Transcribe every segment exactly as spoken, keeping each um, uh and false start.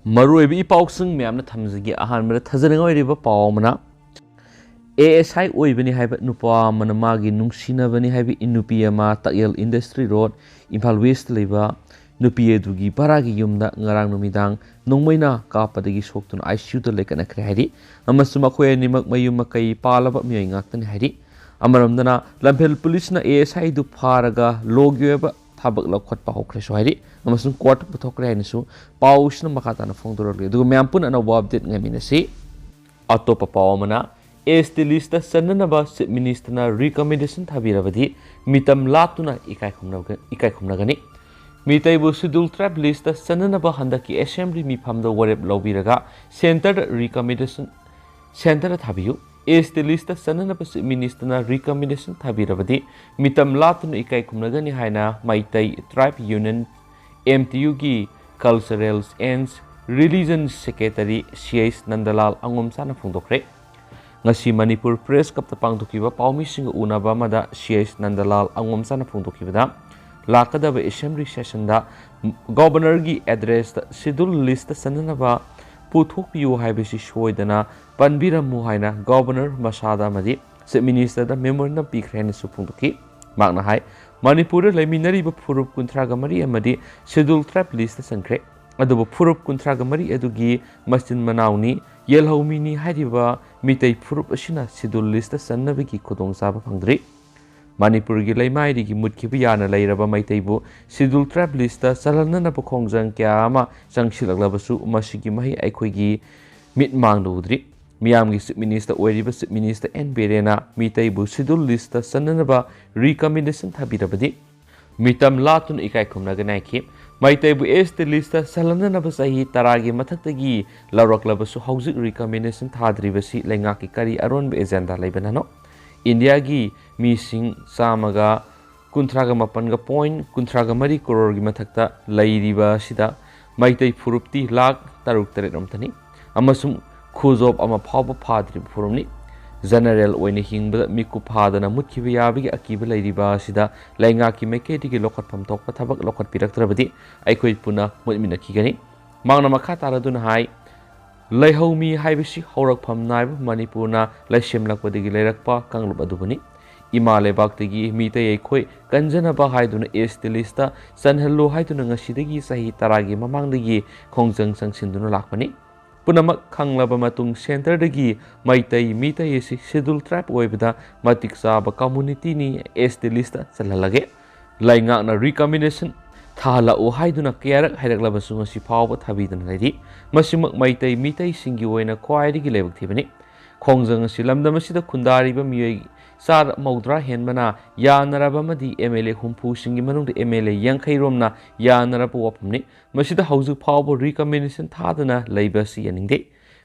ꯃꯔꯨꯑꯣꯏꯕ ꯏ ꯄꯥꯎꯁꯤꯡ ꯃꯌꯥꯝꯅ ꯊꯝꯖꯒꯦ꯫ ꯑꯍꯥꯟꯕꯗ ꯊꯥꯖꯅꯤꯡꯉꯥꯏ ꯑꯣꯏꯔꯤꯕ ꯄꯥꯎ ꯑꯃꯅ, ꯑꯦ ꯑꯦꯁ ꯑꯥꯏ ꯑꯣꯏꯕꯅꯤ ꯍꯥꯏꯕ ꯅꯨꯄꯥ ꯑꯃꯅ ꯃꯥꯒꯤ ꯅꯨꯡꯁꯤꯅꯕꯅꯤ ꯍꯥꯏꯕ ꯅꯨꯄꯤ ꯑꯃ ꯇꯥꯛꯌꯦꯜ ꯏꯟꯗꯁꯇ꯭ꯔꯤ ꯔꯣꯗ, ꯏꯝꯐꯥꯜ ꯋꯦꯁꯇ ꯂꯩꯕ ꯅꯨꯄꯤ ꯑꯗꯨꯒꯤ ꯚꯔꯥꯒꯤ ꯌꯨꯝꯗ ꯉꯔꯥꯡ ꯅꯨꯃꯤꯗꯥꯡ ꯅꯣꯡꯃꯩꯅ ꯀꯥꯞꯄꯗꯒꯤ ꯁꯣꯛꯇꯨꯅ ꯑꯥꯏ ꯁꯤ ꯌꯨꯗ ꯂꯩꯈꯠꯅꯈ꯭ꯔꯦ ꯍꯥꯏꯔꯤ꯫ ꯑꯃꯁꯨꯡ ꯃꯈꯣꯏ ꯑꯅꯤꯃꯛ ꯃꯌꯨꯝ ꯃꯀꯩ ꯄꯥꯜꯂꯕ ꯃꯤꯑꯣꯏ ꯉꯥꯛꯇꯅꯤ ꯍꯥꯏꯔꯤ꯫ ꯑꯃꯔꯣꯝꯗꯅ ꯂꯝꯐꯦꯜ ꯄꯨꯂꯤꯁꯅ ꯑꯦ ꯑꯦꯁ ꯑꯥꯏꯗꯨ ꯐꯥꯔꯒ ꯂꯣꯒꯤ ꯑꯣꯏꯕ ꯊꯕꯛ ꯂꯧꯈꯠꯄ ꯍꯧꯈ꯭ꯔꯦꯁꯨ ꯍꯥꯏꯔꯤ ꯑꯃꯁꯨꯡ ꯀꯣꯔꯠꯇ ꯄꯨꯊꯣꯛꯈ꯭ꯔꯦ ꯍꯥꯏꯅꯁꯨ ꯄꯥꯎꯁꯤꯅ ꯃꯈꯥ ꯇꯥꯅ ꯐꯣꯡꯗꯣꯔꯛꯂꯤ꯫ ꯑꯗꯨꯒ ꯃꯌꯥꯝ ꯄꯨꯟꯅ ꯑꯅꯧꯕ ꯑꯞꯗꯦꯠ ꯉꯥꯏꯃꯤꯟꯅꯁꯤ꯫ ꯑꯇꯣꯞꯄ ꯄꯥꯎ ꯑꯃꯅ, ꯑꯦꯁ ꯇꯤ ꯂꯤꯁꯇ ꯆꯟꯅꯅꯕ ꯆꯤꯐ ꯃꯤꯅꯤꯁꯇꯔꯅ ꯔꯤꯀꯃꯦꯟꯗꯦꯁꯟ ꯊꯥꯕꯤꯔꯕꯗꯤ ꯃꯤꯇꯝ ꯂꯥꯛꯇꯨꯅ ꯏꯀꯥꯏ ꯈꯨꯝꯅꯒ-, ꯏꯀꯥꯏ ꯈꯨꯝꯅꯒꯅꯤ꯫ ꯃꯤꯇꯩꯕꯨ ꯁꯦꯗ꯭ꯌꯨꯜ ꯇ꯭ꯔꯥꯏꯕ ꯂꯤꯁꯇ ꯆꯟꯅꯅꯕ ꯍꯟꯗꯛꯀꯤ ꯑꯦꯁꯦꯝꯕ꯭ꯂꯤ ꯃꯤꯐꯝꯗ ꯋꯥꯔꯦꯞ ꯂꯧꯕꯤꯔꯒ ꯁꯦꯟꯇꯔꯗ ꯔꯤꯀꯃꯦꯟꯗꯦꯁꯟ ꯁꯦꯟꯇꯔꯗ ꯊꯥꯕꯤꯌꯨ꯫ ꯑꯦꯁ ꯇꯤ ꯂꯤꯁꯇ ꯆꯟꯅꯅꯕ ꯆꯤꯐ ꯃꯤꯅꯤꯁꯇꯔꯅ ꯔꯤꯀꯃꯦꯟꯗꯦꯁꯟ ꯊꯥꯕꯤꯔꯕꯗꯤ ꯃꯤꯇꯝ ꯂꯥꯛꯇꯨꯅ ꯏꯀꯥꯏ ꯈꯨꯝꯅꯒꯅꯤ ꯍꯥꯏꯅ ꯃꯩꯇꯩ ꯇ꯭ꯔꯥꯏꯕ ꯌꯨꯅꯤꯌꯟ, ꯑꯦꯝ ꯇꯤ ꯌꯨꯒꯤ ꯀꯜꯆꯔꯦꯜ ꯑꯦꯟ ꯔꯤꯂꯤꯖꯟ ꯁꯦꯀ꯭ꯔꯦꯇꯔꯤ ꯁꯤ ꯑꯩꯆ ꯅꯟꯗꯂꯥꯜ ꯑꯉꯣꯝꯆꯥꯅ ꯐꯣꯡꯗꯣꯛꯈ꯭ꯔꯦ꯫ ꯉꯁꯤ ꯃꯅꯤꯄꯨꯔ ꯄ꯭ꯔꯦꯁ ꯀ꯭ꯂꯕꯇ ꯄꯥꯡꯊꯣꯛꯈꯤꯕ ꯄꯥꯎꯃꯤꯁꯤꯡꯒ ꯎꯅꯕ ꯑꯃꯗ ꯁꯤ ꯑꯩꯆ ꯅꯟꯗꯂꯥꯜ ꯑꯉꯣꯝꯆꯥꯅ ꯐꯣꯡꯗꯣꯛꯈꯤꯕꯗ, ꯂꯥꯛꯀꯗꯕ ꯑꯦꯁꯦꯝꯕ꯭ꯂꯤ ꯁꯦꯁꯟꯗ ꯒꯣꯕꯔꯅꯔꯒꯤ ꯑꯦꯗ꯭ꯔꯦꯁꯇ ꯁꯦꯗ꯭ꯌꯨꯜ ꯂꯤꯁꯇ ꯆꯟꯅꯅꯕ ꯄꯨꯊꯣꯛꯄꯤꯌꯨ ꯍꯥꯏꯕꯁꯤ ꯁꯣꯏꯗꯅ ꯄꯟꯕꯤꯔꯝꯃꯨ ꯍꯥꯏꯅ ꯒꯣꯕꯔꯅꯔ ꯃꯁꯥꯗ ꯑꯃꯗꯤ ꯆꯤꯐ ꯃꯤꯅꯤꯁꯇꯔꯗ ꯃꯦꯃꯣꯔꯦꯟꯗꯝ ꯄꯤꯈ꯭ꯔꯦ ꯍꯥꯏꯅꯁꯨ ꯐꯣꯡꯗꯣꯛꯈꯤ꯫ ꯃꯍꯥꯛꯅ ꯍꯥꯏ, ꯃꯅꯤꯄꯨꯔꯗ ꯂꯩꯃꯤꯟꯅꯔꯤꯕ ꯐꯨꯔꯨꯞ ꯀꯨꯟꯊ꯭ꯔꯥꯒ ꯃꯔꯤ ꯑꯃꯗꯤ ꯁꯦꯗ꯭ꯌꯨꯜ ꯇ꯭ꯔꯥꯏꯕ ꯂꯤꯁꯇ ꯆꯟꯈ꯭ꯔꯦ꯫ ꯑꯗꯨꯕꯨ ꯐꯨꯔꯨꯞ ꯀꯨꯟꯊ꯭ꯔꯥꯒ ꯃꯔꯤ ꯑꯗꯨꯒꯤ ꯃꯆꯤꯟ ꯃꯅꯥꯎꯅꯤ, ꯌꯦꯜꯍꯧꯃꯤꯅꯤ ꯍꯥꯏꯔꯤꯕ ꯃꯤꯇꯩ ꯐꯨꯔꯨꯞ ꯑꯁꯤꯅ ꯁꯦꯗ꯭ꯌꯨꯜ ꯂꯤꯁꯇ ꯆꯟꯅꯕꯒꯤ ꯈꯨꯗꯣꯡꯆꯥꯕ ꯐꯪꯗ꯭ꯔꯤ꯫ ꯃꯅꯤꯄꯨꯔꯒꯤ ꯂꯩꯃꯥꯏꯗꯒꯤ ꯃꯨꯠꯈꯤꯕ ꯌꯥꯅ ꯂꯩꯔꯕ ꯃꯩꯇꯩꯕꯨ ꯁꯦꯗ꯭ꯌꯨꯜ ꯇ꯭ꯔꯥꯏꯕ ꯂꯤꯁꯇ ꯆꯜꯍꯟꯅꯅꯕ ꯈꯣꯡꯖꯪ ꯀꯌꯥ ꯑꯃ ꯆꯪꯁꯤꯜꯂꯛꯂꯕꯁꯨ ꯃꯁꯤꯒꯤ ꯃꯍꯩ ꯑꯩꯈꯣꯏꯒꯤ ꯃꯤꯠ ꯃꯥꯡꯗ ꯎꯗ꯭ꯔꯤ꯫ ꯃꯤꯌꯥꯝꯒꯤ ꯆꯤꯐ ꯃꯤꯅꯤꯁꯇꯔ ꯑꯣꯏꯔꯤꯕ ꯆꯤꯐ ꯃꯤꯅꯤꯁꯇꯔ ꯑꯦꯟ ꯕꯤꯔꯦꯟꯅ ꯃꯤꯇꯩꯕꯨ ꯁꯦꯗ꯭ꯌꯨꯜ ꯂꯤꯁꯇ ꯆꯟꯅꯅꯕ ꯔꯤꯀꯃꯦꯟꯗꯦꯁꯟ ꯊꯥꯕꯤꯔꯕꯗꯤ ꯃꯤꯇꯝ ꯂꯥꯛꯇꯨꯅ ꯏꯀꯥꯏ ꯈꯨꯝꯅꯒꯅꯤ ꯍꯥꯏꯈꯤ꯫ ꯃꯩꯇꯩꯕꯨ ꯑꯦꯁ ꯇꯤ ꯂꯤꯁꯇ ꯆꯜꯍꯟꯅꯅꯕ ꯆꯍꯤ ꯇꯔꯥꯒꯤ ꯃꯊꯛꯇꯒꯤ ꯂꯧꯔꯛꯂꯕꯁꯨ ꯍꯧꯖꯤꯛ ꯔꯤꯀꯃꯦꯟꯗꯦꯁꯟ ꯊꯥꯗ꯭ꯔꯤꯕꯁꯤ ꯂꯩꯉꯥꯛꯀꯤ ꯀꯔꯤ ꯑꯔꯣꯟꯕ ꯑꯦꯖꯦꯟꯗꯥ ꯂꯩꯕꯅꯅꯣ? ꯏꯟꯗꯤꯌꯥꯒꯤ ꯃꯤꯁꯤꯡ ꯆꯥꯝꯃꯒ ꯀꯨꯟꯊ꯭ꯔꯥꯒ ꯃꯥꯄꯟꯒ ꯄꯣꯏꯟ ꯀꯨꯟꯊ꯭ꯔꯥꯒ ꯃꯔꯤ ꯀ꯭ꯔꯣꯔꯒꯤ ꯃꯊꯛꯇ ꯂꯩꯔꯤꯕ ꯑꯁꯤꯗ ꯃꯩꯇꯩ ꯐꯨꯔꯨꯞꯇꯤ ꯂꯥꯈ ꯇꯔꯨꯛ ꯇꯔꯦꯠ ꯔꯣꯝꯇꯅꯤ ꯑꯃꯁꯨꯡ ꯈꯨꯖꯣꯞ ꯑꯃ ꯐꯥꯎꯕ ꯐꯥꯗ꯭ꯔꯤꯕ ꯐꯨꯔꯨꯞꯅꯤ꯫ ꯖꯦꯅꯔꯦꯜ ꯑꯣꯏꯅ ꯍꯤꯡꯕꯗ ꯃꯤꯀꯨꯞ ꯐꯥꯗꯅ ꯃꯨꯠꯈꯤꯕ ꯌꯥꯕꯒꯤ ꯑꯀꯤꯕ ꯂꯩꯔꯤꯕ ꯑꯁꯤꯗ ꯂꯩꯉꯥꯛꯀꯤ ꯃꯥꯏꯀꯩꯗꯒꯤ ꯂꯧꯈꯠꯐꯝ ꯊꯣꯛꯄ ꯊꯕꯛ ꯂꯧꯈꯠꯄꯤꯔꯛꯇ꯭ꯔꯕꯗꯤ ꯑꯩꯈꯣꯏ ꯄꯨꯟꯅ ꯃꯨꯠꯃꯤꯟꯅꯈꯤꯒꯅꯤ꯫ ꯃꯍꯥꯛꯅ ꯃꯈꯥ ꯇꯥꯔꯗꯨꯅ ꯍꯥꯏ, ꯂꯩꯍꯧꯃꯤ ꯍꯥꯏꯕꯁꯤ ꯍꯧꯔꯛꯐꯝ ꯅꯥꯏꯕ ꯃꯅꯤꯄꯨꯔꯅ ꯂꯩꯁꯦꯝꯂꯛꯄꯗꯒꯤ ꯂꯩꯔꯛꯄ ꯀꯥꯡꯂꯨꯞ ꯑꯗꯨꯕꯨꯅꯤ꯫ ꯏꯃꯥ ꯂꯩꯕꯥꯛꯇꯒꯤ ꯃꯤꯇꯩ ꯑꯩꯈꯣꯏ ꯀꯟꯖꯅꯕ ꯍꯥꯏꯗꯨꯅ ꯑꯦꯁ ꯇꯤ ꯂꯤꯁꯇ ꯆꯟꯍꯜꯂꯨ ꯍꯥꯏꯗꯨꯅ ꯉꯁꯤꯗꯒꯤ ꯆꯍꯤ ꯇꯔꯥꯒꯤ ꯃꯃꯥꯡꯗꯒꯤ ꯈꯣꯡꯖꯪ ꯆꯪꯁꯤꯟꯗꯨꯅ ꯂꯥꯛꯄꯅꯤ꯫ ꯄꯨꯝꯅꯃꯛ ꯈꯪꯂꯕ ꯃꯇꯨꯡ ꯁꯦꯟꯇꯔꯗꯒꯤ ꯃꯩꯇꯩ ꯃꯤꯇꯩ ꯑꯁꯤ ꯁꯦꯗꯨꯜ ꯇ꯭ꯔꯥꯏꯕ ꯑꯣꯏꯕꯗ ꯃꯇꯤꯛ ꯆꯥꯕ ꯀꯝꯃꯨꯅꯤꯇꯤꯅꯤ, ꯑꯦꯁ ꯇꯤ ꯂꯤꯁꯇ ꯆꯜꯍꯜꯂꯒꯦ꯫ ꯂꯩꯉꯥꯛꯅ ꯔꯤꯀꯃꯦꯟꯗꯦꯁꯟ ꯊꯥꯍꯜꯂꯛꯎ ꯍꯥꯏꯗꯨꯅ ꯀꯌꯥꯔꯛ ꯍꯥꯏꯔꯛꯂꯕꯁꯨ ꯉꯁꯤ ꯐꯥꯎꯕ ꯊꯥꯕꯤꯗꯨꯅ ꯂꯩꯔꯤ꯫ ꯃꯁꯤꯃꯛ ꯃꯩꯇꯩ ꯃꯤꯇꯩꯁꯤꯡꯒꯤ ꯑꯣꯏꯅ ꯈ꯭ꯋꯥꯏꯗꯒꯤ ꯂꯥꯏꯕꯛ ꯊꯤꯕꯅꯤ꯫ ꯈꯣꯡꯖꯪ ꯑꯁꯤ ꯂꯝꯗꯝ ꯑꯁꯤꯗ ꯈꯨꯟꯗꯥꯔꯤꯕ ꯃꯤꯑꯣꯏ ꯆꯥꯗ ꯃꯧꯗ꯭ꯔꯥ ꯍꯦꯟꯕꯅ ꯌꯥꯅꯔꯕ ꯑꯃꯗꯤ ꯑꯦꯝ ꯑꯦꯜ ꯑꯦ ꯍꯨꯝꯐꯨꯁꯤꯡꯒꯤ ꯃꯅꯨꯡꯗ ꯑꯦꯝ ꯑꯦꯜ ꯑꯦ ꯌꯥꯡꯈꯩ ꯔꯣꯝꯅ ꯌꯥꯅꯔꯕ ꯋꯥꯐꯝꯅꯤ꯫ ꯃꯁꯤꯗ ꯍꯧꯖꯤꯛ ꯐꯥꯎꯕ ꯔꯤꯀꯃꯦꯟꯗꯦꯁꯟ ꯊꯥꯗꯅ ꯂꯩꯕ ꯑꯁꯤ ꯌꯥꯅꯤꯡꯗꯦ꯫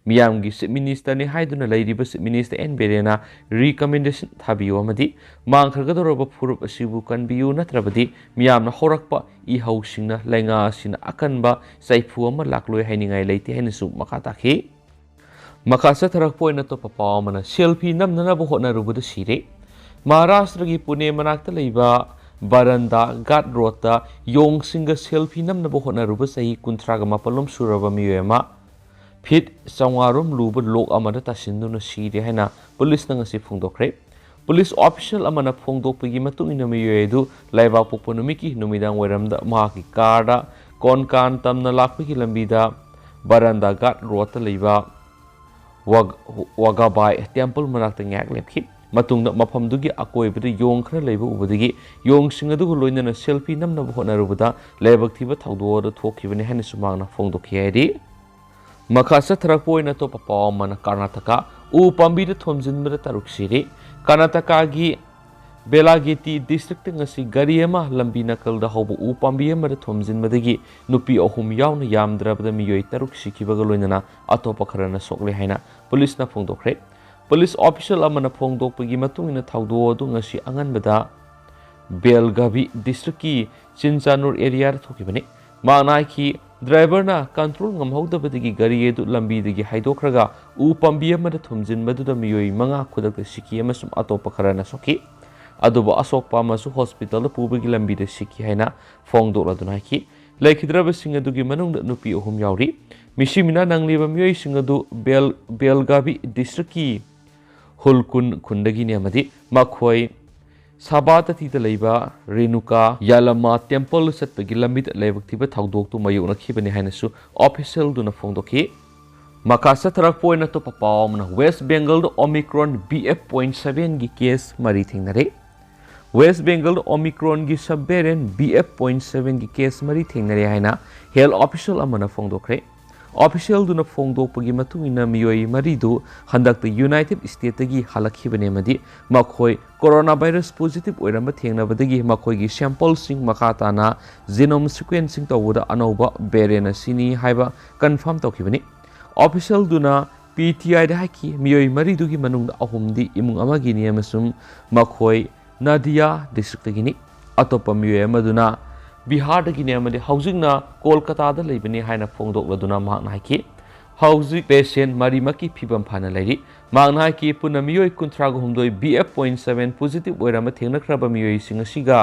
ꯃꯤꯌꯥꯝꯒꯤ ꯆꯤꯐ ꯃꯤꯅꯤꯁꯇꯔꯅꯤ ꯍꯥꯏꯗꯨꯅ ꯂꯩꯔꯤꯕ ꯆꯤꯐ ꯃꯤꯅꯤꯁꯇꯔ ꯑꯦꯟ ꯕꯤꯔꯦꯟꯅ ꯔꯤꯀꯃꯦꯟꯗꯦꯁꯟ ꯊꯥꯕꯤꯌꯨ ꯑꯃꯗꯤ ꯃꯥꯡꯈ꯭ꯔꯒꯗꯧꯔꯕ ꯐꯨꯔꯨꯞ ꯑꯁꯤꯕꯨ ꯀꯟꯕꯤꯌꯨ, ꯅꯠꯇ꯭ꯔꯕꯗꯤ ꯃꯤꯌꯥꯝꯅ ꯍꯧꯔꯛꯄ ꯏꯍꯧꯁꯤꯡꯅ ꯂꯩꯉꯥꯛ ꯑꯁꯤꯅ ꯑꯀꯟꯕ ꯆꯩꯐꯨ ꯑꯃ ꯂꯥꯛꯂꯣꯏ ꯍꯥꯏꯅꯤꯡꯉꯥꯏ ꯂꯩꯇꯦ ꯍꯥꯏꯅꯁꯨ ꯃꯈꯥ ꯇꯥꯈꯤ꯫ ꯃꯈꯥ ꯆꯠꯊꯔꯛꯄ ꯑꯣꯏꯅ ꯑꯇꯣꯞꯄ ꯄꯥꯎ ꯑꯃꯅ, ꯁꯦꯜꯐꯤ ꯅꯝꯅꯅꯕ ꯍꯣꯠꯅꯔꯨꯕꯗ ꯁꯤꯔꯦ꯫ ꯃꯍꯥꯔꯥꯁꯇ꯭ꯔꯒꯤ ꯄꯨꯅꯦ ꯃꯅꯥꯛꯇ ꯂꯩꯕ ꯕꯔꯟꯗꯥ ꯒꯥꯠ ꯔꯣꯗꯇ ꯌꯣꯡꯁꯤꯡꯒ ꯁꯦꯜꯐꯤ ꯅꯝꯅꯕ ꯍꯣꯠꯅꯔꯨꯕ ꯆꯍꯤ ꯀꯨꯟꯊ꯭ꯔꯥꯒ ꯃꯥꯄꯜꯂꯣꯝ ꯁꯨꯔꯕ ꯃꯤꯑꯣꯏ ꯑꯃ ꯐꯤꯠ ꯆꯥꯝꯃꯉꯥꯔꯣꯝ ꯂꯨꯕ ꯂꯣꯛ ꯑꯃꯗ ꯇꯥꯁꯤꯟꯗꯨꯅ ꯁꯤꯔꯦ ꯍꯥꯏꯅ ꯄꯨꯂꯤꯁꯅ ꯉꯁꯤ ꯐꯣꯡꯗꯣꯛꯈ꯭ꯔꯦ꯫ ꯄꯨꯂꯤꯁ ꯑꯣꯐꯤꯁꯤꯌꯦꯜ ꯑꯃꯅ ꯐꯣꯡꯗꯣꯛꯄꯒꯤ ꯃꯇꯨꯡ ꯏꯟꯅ ꯃꯤꯑꯣꯏ ꯑꯗꯨ ꯂꯩꯕꯥꯛꯄꯣꯛꯄ ꯅꯨꯃꯤꯠꯀꯤ ꯅꯨꯃꯤꯗꯥꯡ ꯋꯥꯏꯔꯝꯗ ꯃꯍꯥꯛꯀꯤ ꯀꯥꯔꯗ ꯀꯣꯟꯀꯥꯟ ꯇꯝꯅ ꯂꯥꯛꯄꯒꯤ ꯂꯝꯕꯤꯗ ꯕꯔꯟꯗꯥ ꯒꯥꯠ ꯔꯣꯗꯇ ꯂꯩꯕ ꯋꯥꯒ-, ꯋꯥꯒꯥꯕꯥꯏ ꯇꯦꯝꯄꯜ ꯃꯅꯥꯛꯇ ꯉꯥꯏꯍꯥꯛ ꯂꯦꯞꯈꯤ꯫ ꯃꯇꯨꯡꯗ ꯃꯐꯝꯗꯨꯒꯤ ꯑꯀꯣꯏꯕꯗ ꯌꯣꯡ ꯈꯔ ꯂꯩꯕ ꯎꯕꯗꯒꯤ ꯌꯣꯡꯁꯤꯡ ꯑꯗꯨꯒ ꯂꯣꯏꯅꯅ ꯁꯦꯜꯐꯤ ꯅꯝꯅꯕ ꯍꯣꯠꯅꯔꯨꯕꯗ ꯂꯥꯏꯕꯛ ꯊꯤꯕ ꯊꯧꯗꯣꯛ ꯑꯗꯨ ꯊꯣꯛꯈꯤꯕꯅꯤ ꯍꯥꯏꯅꯁꯨ ꯃꯍꯥꯛꯅ ꯐꯣꯡꯗꯣꯛꯈꯤ ꯍꯥꯏꯔꯤ꯫ ꯃꯈꯥ ꯆꯠꯊꯔꯛꯄ ꯑꯣꯏꯅ ꯑꯇꯣꯞꯄ ꯄꯥꯎ ꯑꯃꯅ, ꯀꯔꯅꯥꯇꯀꯥ, ꯎ ꯄꯥꯝꯕꯤꯗ ꯊꯣꯝꯖꯤꯟꯕꯗ ꯇꯔꯨꯛ ꯁꯤꯔꯤ꯫ ꯀꯔꯅꯥꯇꯀꯥꯒꯤ ꯕꯦꯂꯥꯒꯦꯇꯤ ꯗꯤꯁꯇ꯭ꯔꯤꯛꯇ ꯉꯁꯤ ꯒꯥꯔꯤ ꯑꯃ ꯂꯝꯕꯤ ꯅꯥꯀꯜꯗ ꯍꯧꯕ ꯎ ꯄꯥꯝꯕꯤ ꯑꯃꯗ ꯊꯣꯝꯖꯤꯟꯕꯗꯒꯤ ꯅꯨꯄꯤ ꯑꯍꯨꯝ ꯌꯥꯎꯅ ꯌꯥꯝꯗ꯭ꯔꯕꯗ ꯃꯤꯑꯣꯏ ꯇꯔꯨꯛ ꯁꯤꯈꯤꯕꯒ ꯂꯣꯏꯅꯅ ꯑꯇꯣꯞꯄ ꯈꯔꯅ ꯁꯣꯛꯂꯦ ꯍꯥꯏꯅ ꯄꯨꯂꯤꯁꯅ ꯐꯣꯡꯗꯣꯛꯈ꯭ꯔꯦ꯫ ꯄꯨꯂꯤꯁ ꯑꯣꯐꯤꯁꯤꯌꯦꯜ ꯑꯃꯅ ꯐꯣꯡꯗꯣꯛꯄꯒꯤ ꯃꯇꯨꯡ ꯏꯟꯅ ꯊꯧꯗꯣꯛ ꯑꯗꯨ ꯉꯁꯤ ꯑꯉꯟꯕꯗ ꯕꯦꯜꯒꯥꯚꯤ ꯗꯤꯁꯇ꯭ꯔꯤꯛꯀꯤ ꯆꯤꯟꯆꯥꯅꯨꯔ ꯑꯦꯔꯤꯌꯥꯗ ꯊꯣꯛꯈꯤꯕꯅꯤ꯫ ꯃꯍꯥꯛꯅ ꯍꯥꯏꯈꯤ, ꯗ꯭ꯔꯥꯏꯚꯔꯅ ꯀꯟꯇ꯭ꯔꯣꯜ ꯉꯝꯍꯧꯗꯕꯗꯒꯤ ꯒꯥꯔꯤ ꯑꯗꯨ ꯂꯝꯕꯤꯗꯒꯤ ꯍꯥꯏꯗꯣꯛꯈ꯭ꯔꯒ ꯎ ꯄꯥꯝꯕꯤ ꯑꯃꯗ ꯊꯣꯝꯖꯤꯟꯕꯗꯨꯗ ꯃꯤꯑꯣꯏ ꯃꯉꯥ ꯈꯨꯗꯛꯇ ꯁꯤꯈꯤ ꯑꯃꯁꯨꯡ ꯑꯇꯣꯞꯄ ꯈꯔꯅ ꯁꯣꯛꯈꯤ꯫ ꯑꯗꯨꯕꯨ ꯑꯁꯣꯛꯄ ꯑꯃꯁꯨ ꯍꯣꯁꯄꯤꯇꯥꯜꯗ ꯄꯨꯕꯒꯤ ꯂꯝꯕꯤꯗ ꯁꯤꯈꯤ ꯍꯥꯏꯅ ꯐꯣꯡꯗꯣꯛꯂꯗꯨꯅ ꯍꯥꯏꯈꯤ꯫ ꯂꯩꯈꯤꯗ꯭ꯔꯕꯁꯤꯡ ꯑꯗꯨꯒꯤ ꯃꯅꯨꯡꯗ ꯅꯨꯄꯤ ꯑꯍꯨꯝ ꯌꯥꯎꯔꯤ꯫ ꯃꯤꯁꯤ ꯃꯤꯅꯥ ꯅꯪꯂꯤꯕ ꯃꯤꯑꯣꯏꯁꯤꯡ ꯑꯗꯨ ꯕꯦꯜ-, ꯕꯦꯜꯒꯥꯕꯤ ꯗꯤꯁꯇ꯭ꯔꯤꯛꯀꯤ ꯍꯨꯜꯀꯨꯟ ꯈꯨꯟꯗꯒꯤꯅꯤ ꯑꯃꯗꯤ ꯃꯈꯣꯏ ꯁꯥꯕꯥꯇꯇꯤꯗ ꯂꯩꯕ ꯔꯦꯅꯨꯀꯥ ꯌꯥꯂꯃꯥ ꯇꯦꯝꯄꯜꯗ ꯆꯠꯄꯒꯤ ꯂꯝꯕꯤꯗ ꯂꯥꯏꯕꯛ ꯊꯤꯕ ꯊꯧꯗꯣꯛꯇꯨ ꯃꯥꯌꯣꯛꯅꯈꯤꯕꯅꯤ ꯍꯥꯏꯅꯁꯨ ꯑꯣꯐꯤꯁꯤꯌꯦꯜꯗꯨꯅ ꯐꯣꯡꯗꯣꯛꯈꯤ꯫ ꯃꯈꯥ ꯆꯠꯊꯔꯛꯄ ꯑꯣꯏꯅ ꯑꯇꯣꯞꯄ ꯄꯥꯎ ꯑꯃꯅ ꯋꯦꯁ ꯕꯦꯡꯒꯜꯗ ꯑꯣꯃꯤꯀ꯭ꯔꯣꯟ ꯕꯤ ꯑꯦꯐ ꯄꯣꯏꯟꯠ ꯁꯚꯦꯟꯒꯤ ꯀꯦꯁ ꯃꯔꯤ ꯊꯦꯡꯅꯔꯦ꯫ ꯋꯦꯁ ꯕꯦꯡꯒꯜꯗ ꯑꯣꯃꯤꯀ꯭ꯔꯣꯟꯒꯤ sub variant B F point ꯁꯚꯦꯟꯒꯤ ꯀꯦꯁ ꯃꯔꯤ ꯊꯦꯡꯅꯔꯦ ꯍꯥꯏꯅ ꯍꯦꯜꯊ ꯑꯣꯐꯤꯁꯤꯌꯦꯜ ꯑꯃꯅ ꯐꯣꯡꯗꯣꯛꯈ꯭ꯔꯦ꯫ ꯑꯣꯐꯤꯁꯤꯌꯦꯜꯗꯨꯅ ꯐꯣꯡꯗꯣꯛꯄꯒꯤ ꯃꯇꯨꯡ ꯏꯟꯅ ꯃꯤꯑꯣꯏ ꯃꯔꯤꯗꯨ ꯍꯟꯗꯛꯇ ꯌꯨꯅꯥꯏꯇꯦꯗ ꯁ꯭ꯇꯦꯠꯇꯒꯤ ꯍꯜꯂꯛꯈꯤꯕꯅꯤ ꯑꯃꯗꯤ ꯃꯈꯣꯏ ꯀꯣꯔꯣꯅꯥ ꯚꯥꯏꯔꯁ ꯄꯣꯖꯤꯇꯤꯚ ꯑꯣꯏꯔꯝꯕ ꯊꯦꯡꯅꯕꯗꯒꯤ ꯃꯈꯣꯏꯒꯤ ꯁꯦꯝꯄꯜꯁꯤꯡ ꯃꯈꯥ ꯇꯥꯅ ꯖꯤꯅꯣꯝ ꯁꯤꯀ꯭ꯋꯦꯟꯁꯤꯡ ꯇꯧꯕꯗ ꯑꯅꯧꯕ ꯚꯦꯔꯤꯌꯦꯟꯠ ꯑꯁꯤꯅꯤ ꯍꯥꯏꯕ ꯀꯟꯐꯥꯔꯝ ꯇꯧꯈꯤꯕꯅꯤ꯫ ꯑꯣꯐꯤꯁꯤꯌꯦꯜꯗꯨꯅ ꯄꯤ ꯇꯤ ꯑꯥꯏꯗ ꯍꯥꯏꯈꯤ, ꯃꯤꯑꯣꯏ ꯃꯔꯤꯗꯨꯒꯤ ꯃꯅꯨꯡꯗ ꯑꯍꯨꯝꯗꯤ ꯏꯃꯨꯡ ꯑꯃꯒꯤꯅꯤ ꯑꯃꯁꯨꯡ ꯃꯈꯣꯏ ꯅꯥꯗꯤꯌꯥ ꯗꯤꯁꯇ꯭ꯔꯤꯛꯇꯒꯤꯅꯤ꯫ ꯑꯇꯣꯞꯄ ꯃꯤꯑꯣꯏ ꯑꯃꯗꯨꯅ ꯕꯤꯍꯥꯔꯗꯒꯤꯅꯤ ꯑꯃꯗꯤ ꯍꯧꯖꯤꯛꯅ ꯀꯣꯜꯀꯇꯥꯗ ꯂꯩꯕꯅꯤ ꯍꯥꯏꯅ ꯐꯣꯡꯗꯣꯛꯂꯗꯨꯅ ꯃꯍꯥꯛꯅ ꯍꯥꯏꯈꯤ, ꯍꯧꯖꯤꯛ ꯄꯦꯁꯦꯟꯠ ꯃꯔꯤꯃꯛꯀꯤ ꯐꯤꯕꯝ ꯐꯅ ꯂꯩꯔꯤ꯫ ꯃꯍꯥꯛꯅ ꯍꯥꯏꯈꯤ, ꯄꯨꯟꯅ ꯃꯤꯑꯣꯏ ꯀꯨꯟꯊ꯭ꯔꯥꯒ ꯍꯨꯝꯗꯣꯏ B F point seven positive ꯑꯣꯏꯔꯝꯕ ꯊꯦꯡꯅꯈ꯭ꯔꯕ ꯃꯤꯑꯣꯏꯁꯤꯡ ꯑꯁꯤꯒ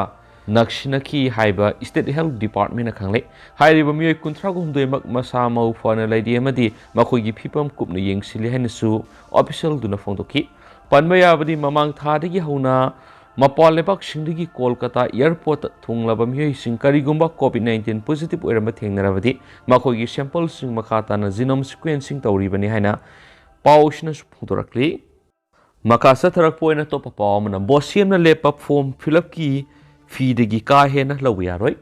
ꯅꯛꯁꯤꯟꯅꯈꯤ ꯍꯥꯏꯕ ꯁ꯭ꯇꯦꯠ ꯍꯦꯜꯊ ꯗꯤꯄꯥꯔꯠꯃꯦꯟꯠꯅ ꯈꯪꯂꯦ꯫ ꯍꯥꯏꯔꯤꯕ ꯃꯤꯑꯣꯏ ꯀꯨꯟꯊ꯭ꯔꯥꯒ ꯍꯨꯝꯗꯣꯏꯃꯛ ꯃꯁꯥ ꯃꯎ ꯐꯅ ꯂꯩꯔꯤ ꯑꯃꯗꯤ ꯃꯈꯣꯏꯒꯤ ꯐꯤꯕꯝ ꯀꯨꯞꯅ ꯌꯦꯡꯁꯤꯜꯂꯤ ꯍꯥꯏꯅꯁꯨ ꯑꯣꯐꯤꯁꯤꯌꯦꯜꯗꯨꯅ ꯐꯣꯡꯗꯣꯛꯈꯤ꯫ ꯄꯟꯕ ꯌꯥꯕꯗꯤ, ꯃꯃꯥꯡ ꯊꯥꯗꯒꯤ ꯍꯧꯅ ꯃꯄꯥꯟ ꯂꯩꯕꯥꯛꯁꯤꯡꯗꯒꯤ ꯀꯣꯜꯀꯇꯥ ꯑꯦꯌꯔꯄꯣꯔꯠꯇ ꯊꯨꯡꯂꯕ ꯃꯤꯑꯣꯏꯁꯤꯡ ꯀꯔꯤꯒꯨꯝꯕ ꯀꯣꯚꯤꯗ ꯅꯥꯏꯟꯇꯤꯟ ꯄꯣꯖꯤꯇꯤꯚ ꯑꯣꯏꯔꯝꯕ ꯊꯦꯡꯅꯔꯕꯗꯤ ꯃꯈꯣꯏꯒꯤ ꯁꯦꯝꯄꯜꯁꯤꯡ ꯃꯈꯥ ꯇꯥꯅ ꯖꯤꯅꯣꯝ ꯁꯤꯀ꯭ꯋꯦꯟꯁꯤꯡ ꯇꯧꯔꯤꯕꯅꯤ ꯍꯥꯏꯅ ꯄꯥꯎ ꯑꯁꯤꯅꯁꯨ ꯐꯣꯡꯗꯣꯔꯛꯂꯤ꯫ ꯃꯈꯥ ꯆꯠꯊꯔꯛꯄ ꯑꯣꯏꯅ ꯑꯇꯣꯞꯄ ꯄꯥꯎ ꯑꯃꯅ, ꯕꯣꯁꯦꯝꯅ ꯂꯦꯞꯄ ꯐꯣꯔꯝ ꯐꯤꯜ ꯑꯞꯀꯤ ꯐꯤꯗꯒꯤ ꯀꯥ ꯍꯦꯟꯅ ꯂꯧꯕ ꯌꯥꯔꯣꯏ꯫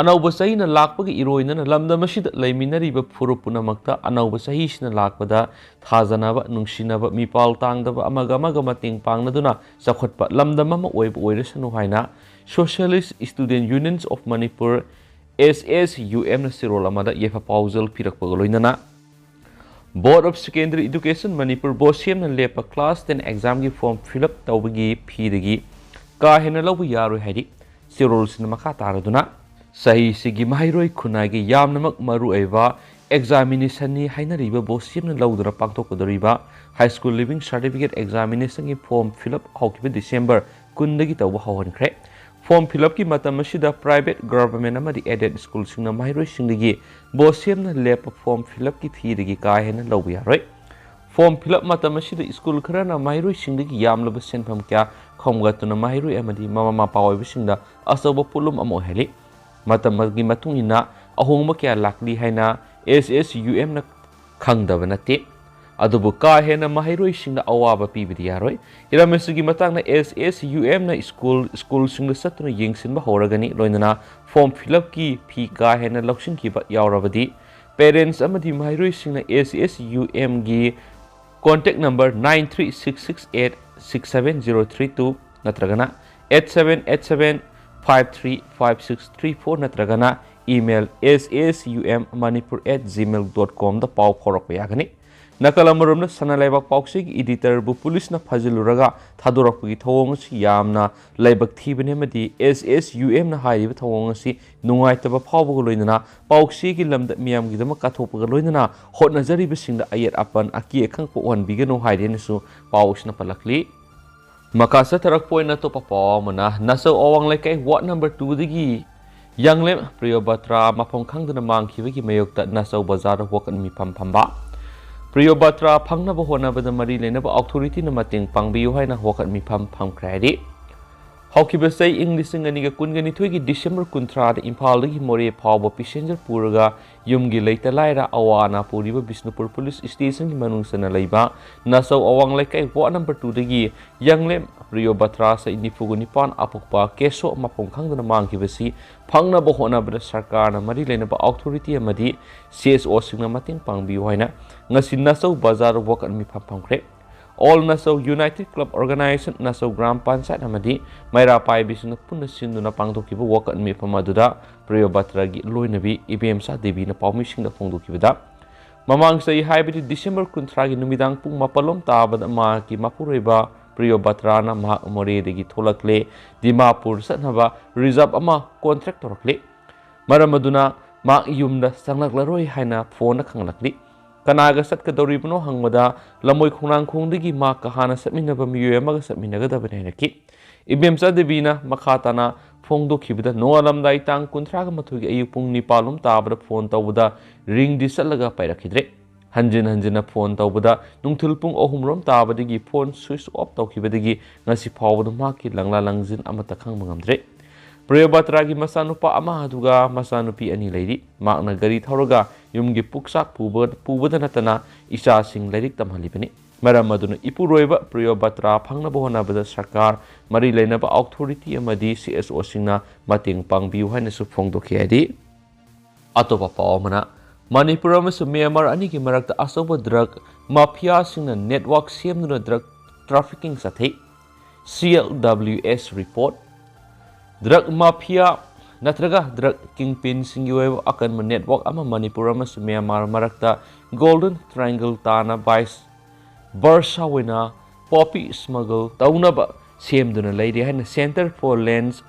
ꯑꯅꯧꯕ ꯆꯍꯤꯅ ꯂꯥꯛꯄꯒꯤ ꯏꯔꯣꯏꯅꯅ ꯂꯝꯗꯝ ꯑꯁꯤꯗ ꯂꯩꯃꯤꯟꯅꯔꯤꯕ ꯐꯨꯔꯨꯞ ꯄꯨꯝꯅꯃꯛꯇ ꯑꯅꯧꯕ ꯆꯍꯤꯁꯤꯅ ꯂꯥꯛꯄꯗ ꯊꯥꯖꯅꯕ, ꯅꯨꯡꯁꯤꯅꯕ, ꯃꯤꯄꯥꯜ ꯇꯥꯡꯗꯕ, ꯑꯃꯒ ꯑꯃꯒ ꯃꯇꯦꯡ ꯄꯥꯡꯅꯗꯨꯅ ꯆꯥꯎꯈꯠꯄ ꯂꯝꯗꯝ ꯑꯃ ꯑꯣꯏꯕ ꯑꯣꯏꯔꯁꯅꯨ ꯍꯥꯏꯅ Socialist Student Unions of Manipur, S S U M ꯅ ꯆꯦꯔꯣꯜ ꯑꯃꯗ ꯌꯥꯏꯐ ꯄꯥꯎꯖꯦꯜ ꯄꯤꯔꯛꯄꯒ ꯂꯣꯏꯅꯅ Board of Secondary Education Manipur, ꯕꯣꯁꯦꯝꯅ ꯂꯦꯞꯄ ꯀ꯭ꯂꯥꯁ ꯇꯦꯟ ꯑꯦꯛꯖꯥꯝꯒꯤ ꯐꯣꯔꯝ ꯐꯤꯜ ꯑꯞ ꯇꯧꯕꯒꯤ ꯐꯤꯗꯒꯤ ꯀꯥ ꯍꯦꯟꯅ ꯂꯧꯕ ꯌꯥꯔꯣꯏ ꯍꯥꯏꯔꯤ꯫ ꯆꯦꯔꯣꯜꯁꯤꯅ ꯃꯈꯥ ꯇꯥꯔꯗꯨꯅ, ꯆꯍꯤꯁꯤꯒꯤ ꯃꯍꯩꯔꯣꯏ ꯈꯨꯟꯅꯥꯏꯒꯤ ꯌꯥꯝꯅꯃꯛ ꯃꯔꯨꯑꯣꯏꯕ ꯑꯦꯛꯖꯥꯃꯤꯅꯦꯁꯟꯅꯤ ꯍꯥꯏꯅꯔꯤꯕ ꯕꯣꯁꯦꯝꯅ ꯂꯧꯗꯨꯅ ꯄꯥꯡꯊꯣꯛꯀꯗꯧꯔꯤꯕ ꯍꯥꯏ ꯁ꯭ꯀꯨꯜ ꯂꯤꯚꯤꯡ ꯁꯥꯔꯇꯤꯐꯤꯀꯦꯠ ꯑꯦꯛꯖꯥꯃꯤꯅꯦꯁꯟꯒꯤ ꯐꯣꯔꯝ ꯐꯤꯜ ꯑꯞ ꯍꯧꯈꯤꯕ ꯗꯤꯁꯦꯝꯕꯔ ꯀꯨꯟꯗꯒꯤ ꯇꯧꯕ ꯍꯧꯍꯟꯈ꯭ꯔꯦ꯫ Form fill upꯀꯤ ꯃꯇꯝ ꯑꯁꯤꯗ private, government ꯑꯃꯗꯤ aided schoolꯁꯤꯡꯅ ꯃꯍꯩꯔꯣꯏꯁꯤꯡꯗꯒꯤ ꯕꯣꯁꯦꯝꯅ ꯂꯦꯞꯄ form fill upꯀꯤ feeꯗꯒꯤ ꯀꯥ ꯍꯦꯟꯅ ꯂꯧꯕ ꯌꯥꯔꯣꯏ꯫ Form fill up ꯃꯇꯝ ꯑꯁꯤꯗ school ꯈꯔꯅ ꯃꯍꯩꯔꯣꯏꯁꯤꯡꯗꯒꯤ ꯌꯥꯝꯂꯕ ꯁꯦꯟꯐꯝ ꯀꯌꯥ ꯈꯣꯝꯒꯠꯇꯨꯅ ꯃꯍꯩꯔꯣꯏ ꯑꯃꯗꯤ ꯃꯃꯥ ꯃꯄꯥ ꯑꯣꯏꯕꯁꯤꯡꯗ ꯑꯆꯧꯕ ꯄꯣꯠꯂꯨꯝ ꯑꯃ ꯑꯣꯏꯍꯜꯂꯤ꯫ ꯃꯇꯝꯒꯤ ꯃꯇꯨꯡ ꯏꯟꯅ ꯑꯍꯣꯡꯕ ꯀꯌꯥ ꯂꯥꯛꯂꯤ ꯍꯥꯏꯅ SSUMꯅ ꯈꯪꯗꯕ ꯅꯠꯇꯦ꯫ ꯑꯗꯨꯕꯨ ꯀꯥ ꯍꯦꯟꯅ ꯃꯍꯩꯔꯣꯏꯁꯤꯡꯗ ꯑꯋꯥꯕ ꯄꯤꯕꯗꯤ ꯌꯥꯔꯣꯏ꯫ ꯍꯤꯔꯝ ꯑꯁꯤꯒꯤ ꯃꯇꯥꯡꯗ SSUMꯅ school, schoolꯁꯤꯡꯗ ꯆꯠꯇꯨꯅ ꯌꯦꯡꯁꯤꯟꯕ ꯍꯧꯔꯒꯅꯤ꯫ ꯂꯣꯏꯅꯅ form fill upꯀꯤ fee ꯀꯥ ꯍꯦꯟꯅ ꯂꯧꯁꯤꯟꯈꯤꯕ ꯌꯥꯎꯔꯕꯗꯤ parents ꯑꯃꯗꯤ ꯃꯍꯩꯔꯣꯏꯁꯤꯡꯅ SSUMꯒꯤ contact number nine three six six eight six seven zero three two ꯅꯠꯇ꯭ꯔꯒꯅ eight seven eight seven five three five six three four ꯅꯠꯇ꯭ꯔꯒꯅ email SSUM Manipur at gmail dot comꯗ ꯄꯥꯎ ꯐꯥꯎꯔꯛꯄ ꯌꯥꯒꯅꯤ꯫ ꯅꯥꯀꯜ ꯑꯃꯔꯣꯝꯗ ꯁꯅꯥ ꯂꯩꯕꯥꯛ ꯄꯥꯎꯆꯦꯒꯤ editorꯕꯨ ꯄꯨꯂꯤꯁꯅ ꯐꯥꯖꯤꯜꯂꯨꯔꯒ ꯊꯥꯗꯣꯔꯛꯄꯒꯤ ꯊꯧꯑꯣꯡ ꯑꯁꯤ ꯌꯥꯝꯅ ꯂꯥꯏꯕꯛ ꯊꯤꯕꯅꯤ ꯑꯃꯗꯤ SSUMꯅ ꯍꯥꯏꯔꯤꯕ ꯊꯧꯑꯣꯡ ꯑꯁꯤ ꯅꯨꯡꯉꯥꯏꯇꯕ ꯐꯥꯎꯕꯒ ꯂꯣꯏꯅꯅ ꯄꯥꯎꯆꯦꯒꯤ ꯂꯝꯗ ꯃꯤꯌꯥꯝꯒꯤꯗꯃꯛ ꯀꯠꯊꯣꯛꯄꯒ ꯂꯣꯏꯅꯅ ꯍꯣꯠꯅꯖꯔꯤꯕꯁꯤꯡꯗ ꯑꯌꯦꯠ ꯑꯄꯟ ꯑꯀꯤ ꯑꯈꯪ ꯄꯣꯛꯍꯟꯕꯤꯒꯅꯨ ꯍꯥꯏꯗꯦꯅꯁꯨ ꯄꯥꯎ ꯑꯁꯤꯅ ꯄꯜꯂꯛꯂꯤ꯫ ꯃꯈꯥ ꯆꯠꯊꯔꯛꯄ ꯑꯣꯏꯅ ꯑꯇꯣꯞꯄ ꯄꯥꯎ ꯑꯃꯅ ꯅꯥꯆꯧ ꯑꯋꯥꯡ ꯂꯩꯀꯥꯏ ward number twoꯗꯒꯤ ꯌꯥꯡꯂꯦꯝ ꯄ꯭ꯔꯤꯌꯣꯕꯇ꯭ꯔꯥ ꯃꯐꯝ ꯈꯪꯗꯅ ꯃꯥꯡꯈꯤꯕꯒꯤ ꯃꯥꯌꯣꯛꯇ ꯅꯥꯆꯧ ꯕꯖꯥꯔꯗ ꯋꯥꯀꯠ ꯃꯤꯐꯝ ꯐꯝꯕ꯫ ꯄ꯭ꯔꯤꯌꯣꯕꯇ꯭ꯔꯥ ꯐꯪꯅꯕ ꯍꯣꯠꯅꯕꯗ ꯃꯔꯤ ꯂꯩꯅꯕ authorityꯅ ꯃꯇꯦꯡ ꯄꯥꯡꯕꯤꯌꯨ ꯍꯥꯏꯅ ꯋꯥꯀꯠ ꯃꯤꯐꯝ ꯐꯝꯈ꯭ꯔꯦ ꯍꯥꯏꯔꯤ꯫ ꯍꯧꯈꯤꯕ ꯆꯍꯤ ꯏꯪ ꯂꯤꯁꯤꯡ ꯑꯅꯤꯒ ꯀꯨꯟꯒ ꯅꯤꯊꯣꯏꯒꯤ December ꯀꯨꯟꯊ꯭ꯔꯥꯗ ꯏꯝꯐꯥꯜꯗꯒꯤ ꯃꯣꯔꯦ ꯐꯥꯎꯕ passenger ꯄꯨꯔꯒ ꯌꯨꯝꯒꯤ ꯂꯩꯇ ꯂꯥꯏꯔ ꯑꯋꯥ ꯑꯅꯥ ꯄꯨꯔꯤꯕ ꯕꯤꯁꯅꯨꯄꯨꯔ police stationꯒꯤ ꯃꯅꯨꯡ ꯆꯟꯅ ꯂꯩꯕ ꯅꯥꯆꯧ ꯑꯋꯥꯡ ꯂꯩꯀꯥꯏ ward number twoꯗꯒꯤ ꯌꯥꯡꯂꯦꯝ ꯄ꯭ꯔꯤꯌꯣꯕꯇ꯭ꯔꯥ ꯆꯍꯤ ꯅꯤꯐꯨꯒ ꯅꯤꯄꯥꯟ ꯑꯄꯣꯛꯄ ꯀꯦꯁꯣ ꯃꯐꯝ ꯈꯪꯗꯅ ꯃꯥꯡꯈꯤꯕꯁꯤ ꯐꯪꯅꯕ ꯍꯣꯠꯅꯕꯗ ꯁꯔꯀꯥꯔꯅ ꯃꯔꯤ ꯂꯩꯅꯕ authority ꯑꯃꯗꯤ CSOꯁꯤꯡꯅ ꯃꯇꯦꯡ ꯄꯥꯡꯕꯤꯌꯨ ꯍꯥꯏꯅ ꯉꯁꯤ ꯅꯥꯆꯧ ꯕꯖꯥꯔ ꯋꯥꯀꯠ ꯃꯤꯐꯝ ꯐꯝꯈ꯭ꯔꯦ꯫ All Nachau United Club Organization, Nachau gram panchayat ꯑꯃꯗꯤ ꯃꯩꯔꯥ ꯄꯥꯏꯕꯤꯁꯤꯡꯅ ꯄꯨꯟꯅ ꯁꯤꯟꯗꯨꯅ ꯄꯥꯡꯊꯣꯛꯈꯤꯕ ꯋꯥꯀꯠ ꯃꯤꯐꯝ ꯑꯗꯨꯗ ꯄ꯭ꯔꯤꯌꯣꯕꯇ꯭ꯔꯥꯒꯤ ꯂꯣꯏꯅꯕꯤ ꯏꯕꯦꯝꯆꯥ ꯗꯦꯕꯤꯅ ꯄꯥꯎꯃꯤꯁꯤꯡꯗ ꯐꯣꯡꯗꯣꯛꯈꯤꯕꯗ, ꯃꯃꯥꯡ ꯆꯍꯤ ꯍꯥꯏꯕꯗꯤ December ꯀꯨꯟꯊ꯭ꯔꯥꯒꯤ ꯅꯨꯃꯤꯗꯥꯡ ꯄꯨꯡ ꯃꯥꯄꯜ ꯂꯣꯝ ꯇꯥꯕꯗ ꯃꯍꯥꯛꯀꯤ ꯃꯄꯨꯔꯣꯏꯕ ꯄ꯭ꯔꯤꯌꯣꯕꯇ꯭ꯔꯥꯅ ꯃꯍꯥꯛ ꯃꯣꯔꯦꯗꯒꯤ ꯊꯣꯛꯂꯛꯂꯦ, ꯗꯤꯃꯥꯄꯨꯔ ꯆꯠꯅꯕ reserve ꯑꯃ contract ꯇꯧꯔꯛꯂꯦ꯫ ꯃꯔꯝ ꯑꯗꯨꯅ ꯃꯍꯥꯛ ꯌꯨꯝꯗ ꯆꯪꯂꯛꯂꯔꯣꯏ ꯍꯥꯏꯅ phoneꯗ ꯈꯪꯂꯛꯂꯤ꯫ ꯀꯅꯥꯒ ꯆꯠꯀꯗꯧꯔꯤꯕꯅꯣ ꯍꯪꯕꯗ, ꯂꯝꯃꯣꯏ ꯈꯣꯡꯅꯥꯡꯈꯣꯡꯗꯒꯤ ꯃꯍꯥꯛꯀ ꯍꯥꯟꯅ ꯆꯠꯃꯤꯟꯅꯕ ꯃꯤꯑꯣꯏ ꯑꯃꯒ ꯆꯠꯃꯤꯟꯅꯒꯗꯕꯅꯤ ꯍꯥꯏꯔꯛꯈꯤ꯫ ꯏꯕꯦꯝꯆꯥ ꯗꯦꯕꯤꯅ ꯃꯈꯥ ꯇꯥꯅ ꯐꯣꯡꯗꯣꯛꯈꯤꯕꯗ, ꯅꯣꯡꯉꯥꯜꯂꯝꯗꯥꯏ ꯇꯥꯡ ꯀꯨꯟꯊ꯭ꯔꯥꯒ ꯃꯥꯊꯣꯏꯒꯤ ꯑꯌꯨꯛ ꯄꯨꯡ ꯅꯤꯄꯥꯜ ꯂꯣꯝ ꯇꯥꯕꯗ ꯐꯣꯟ ꯇꯧꯕꯗ ꯔꯤꯡꯗꯤ ꯆꯠꯂꯒ ꯄꯥꯏꯔꯛꯈꯤꯗ꯭ꯔꯦ꯫ ꯍꯟꯖꯤꯟ ꯍꯟꯖꯤꯟꯅ ꯐꯣꯟ ꯇꯧꯕꯗ ꯅꯨꯡꯊꯤꯜ ꯄꯨꯡ ꯑꯍꯨꯝ ꯔꯣꯝ ꯇꯥꯕꯗꯒꯤ ꯐꯣꯟ ꯁ꯭ꯋꯤꯆ ꯑꯣꯐ ꯇꯧꯈꯤꯕꯗꯒꯤ ꯉꯁꯤ ꯐꯥꯎꯕꯗ ꯃꯍꯥꯛꯀꯤ ꯂꯪꯂꯥ ꯂꯪꯖꯤꯟ ꯑꯃꯠꯇ ꯈꯪꯕ ꯉꯝꯗ꯭ꯔꯦ꯫ ꯄ꯭ꯔꯤꯌꯣꯕꯇ꯭ꯔꯥꯒꯤ ꯃꯆꯥꯅꯨꯄꯥ ꯑꯃ ꯑꯗꯨꯒ ꯃꯆꯥꯅꯨꯄꯤ ꯑꯅꯤ ꯂꯩꯔꯤ꯫ ꯃꯍꯥꯛꯅ ꯒꯥꯔꯤ ꯊꯧꯔꯒ ꯌꯨꯝꯒꯤ ꯄꯨꯛꯆꯥꯛ ꯄꯨꯕ-, ꯄꯨꯕꯗ ꯅꯠꯇꯅ ꯏꯆꯥꯁꯤꯡ ꯂꯥꯏꯔꯤꯛ ꯇꯝꯍꯜꯂꯤꯕꯅꯤ꯫ ꯃꯔꯝ ꯑꯗꯨꯅ ꯏꯄꯨꯔꯣꯏꯕ ꯄ꯭ꯔꯤꯌꯣꯕꯇ꯭ꯔꯥ ꯐꯪꯅꯕ ꯍꯣꯠꯅꯕꯗ ꯁꯔꯀꯥꯔ, ꯃꯔꯤ ꯂꯩꯅꯕ ꯑꯣꯊꯣꯔꯤꯇꯤ ꯑꯃꯗꯤ ꯁꯤ ꯑꯦꯁ ꯑꯣꯁꯤꯡꯅ ꯃꯇꯦꯡ ꯄꯥꯡꯕꯤꯌꯨ ꯍꯥꯏꯅꯁꯨ ꯐꯣꯡꯗꯣꯛꯈꯤ ꯍꯥꯏꯔꯤ꯫ ꯑꯇꯣꯞꯄ ꯄꯥꯎ ꯑꯃꯅ, ꯃꯅꯤꯄꯨꯔ ꯑꯃꯁꯨꯡ ꯃ꯭ꯌꯥꯟꯃꯥꯔ ꯑꯅꯤꯒꯤ ꯃꯔꯛꯇ ꯑꯆꯧꯕ ꯗ꯭ꯔꯒ ꯃꯥꯐꯤꯌꯥꯁꯤꯡꯅ ꯅꯦꯠꯋꯥꯔꯛ ꯁꯦꯝꯗꯨꯅ ꯗ꯭ꯔꯒ ꯇ꯭ꯔꯥꯐꯤꯀꯤꯡ ꯆꯠꯊꯩ꯫ ꯁꯤ ꯑꯦꯜ ꯗꯕ꯭ꯂꯤꯎ ꯑꯦꯁ ꯔꯤꯄꯣꯔꯠ꯫ ꯗ꯭ꯔꯒ ꯃꯥꯐꯤꯌꯥ ꯅꯠꯇ꯭ꯔꯒ ꯗ꯭ꯔꯒ ꯀꯤꯡꯄꯤꯟꯁꯤꯡꯒꯤ ꯑꯣꯏꯕ ꯑꯀꯟꯕ ꯅꯦꯠꯋꯥꯔꯛ ꯑꯃ ꯃꯅꯤꯄꯨꯔ ꯑꯃꯁꯨꯡ ꯃ꯭ꯌꯥꯟꯃꯥꯔ ꯃꯔꯛꯇ ꯒꯣꯜꯗꯟ ꯇ꯭ꯔꯥꯏꯡꯒꯜ ꯇꯥꯟꯅ ꯚꯥꯏꯁ ꯚꯔꯁꯥ ꯑꯣꯏꯅ ꯄꯣꯄꯤ ꯁ꯭ꯃꯒꯜ ꯇꯧꯅꯕ ꯁꯦꯝꯗꯨꯅ ꯂꯩꯔꯤ ꯍꯥꯏꯅ Centre for Lands